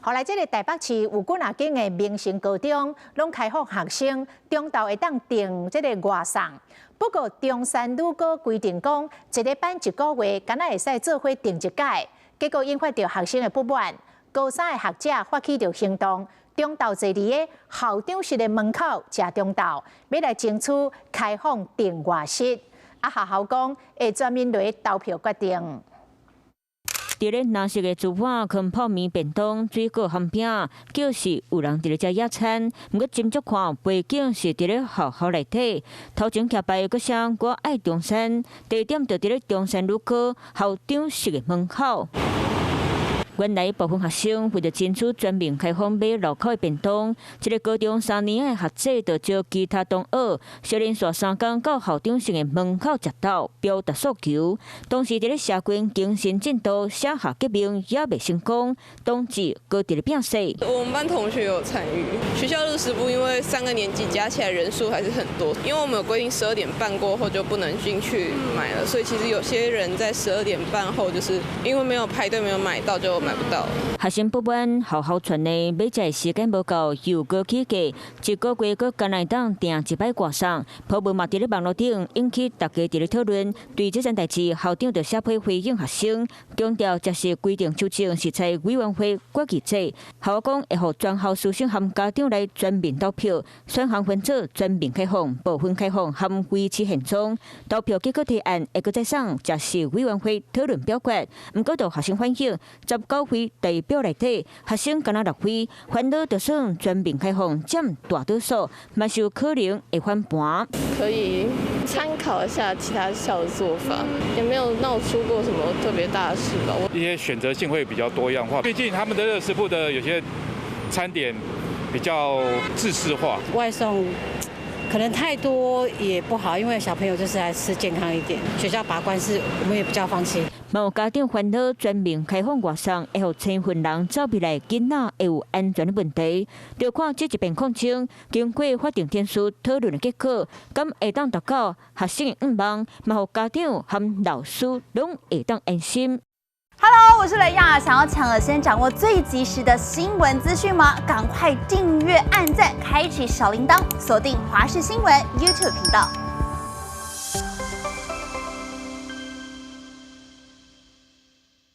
後來，這个台北市有幾若間的明星高中，攏開放學生中晝會當訂這个外送。不過中山女高規定講，一个班一個月，敢若會使做伙訂一擺，結果引發著學生的不滿。高三的學者發起著行動，中晝坐佇个校長室的門口食中晝，欲來爭取開放訂外食。啊，學校講會全面來投票決定。佇咧藍色的廚盤囥泡麵便當、水果餡餅，就是有人佇咧食野餐。毋過斟酌看背景是佇咧學校內底，頭前徛牌閣寫我愛中山，地點就佇咧中山女高校長室的門口。原來部分學生為著爭取全面開放買路口的便當，一个高中三年的學者就召其他同學，小連續3工到校長室的門口食晝，表達訴求。當時佇咧社群更新進度，寫下革命猶未成功，當時閣佇咧拼勢。我們班同學有參與學校熱食部，因為三個年級加起來人數還是很多，因為我們有規定12點半過後就不能進去買了，所以其實有些人在12點半後，就是因為沒有排隊沒有買到就買不到。學生不滿學校傳的欲食的時間無夠，又閣起價，一個月閣干焦會當訂一擺外送。鋪文嘛佇咧網路頂引起大家佇咧討論。對這件代誌，校長就寫批回應學生，強調這是規定修正是採委員會決議制。校講會予全校師生和家長來全面投票，選項分做全面開放、部分開放和維持現狀。投票結果提案會閣再送食肆委員會討論表決。毋過，就學生反映，19位代表內底，學生干焦6位，煩惱就算全面開放佔大多數，嘛是有可能會翻盤。可以參考一下其他校的做法，也沒有鬧出過什麼特別大事吧。一些選擇性會比較多樣化，畢竟他們的熱食部的有些餐點比較制式化。外送可能太多也不好，因為小朋友就是來吃健康一點。學校把關是，我們也比較放心。嘛有家長煩惱全面開放外送，會予青雲人走入來囡仔會有安全的問題。就看這一遍抗爭，經過法定程序討論的結果，敢會當達到學生的願望，嘛予家長和老師攏會當安心。 Hello，我是雷亞，想要搶先掌握最及時的新聞資訊嗎？趕快訂閱、按讚、開啟小鈴鐺，鎖定華視新聞 YouTube 頻道。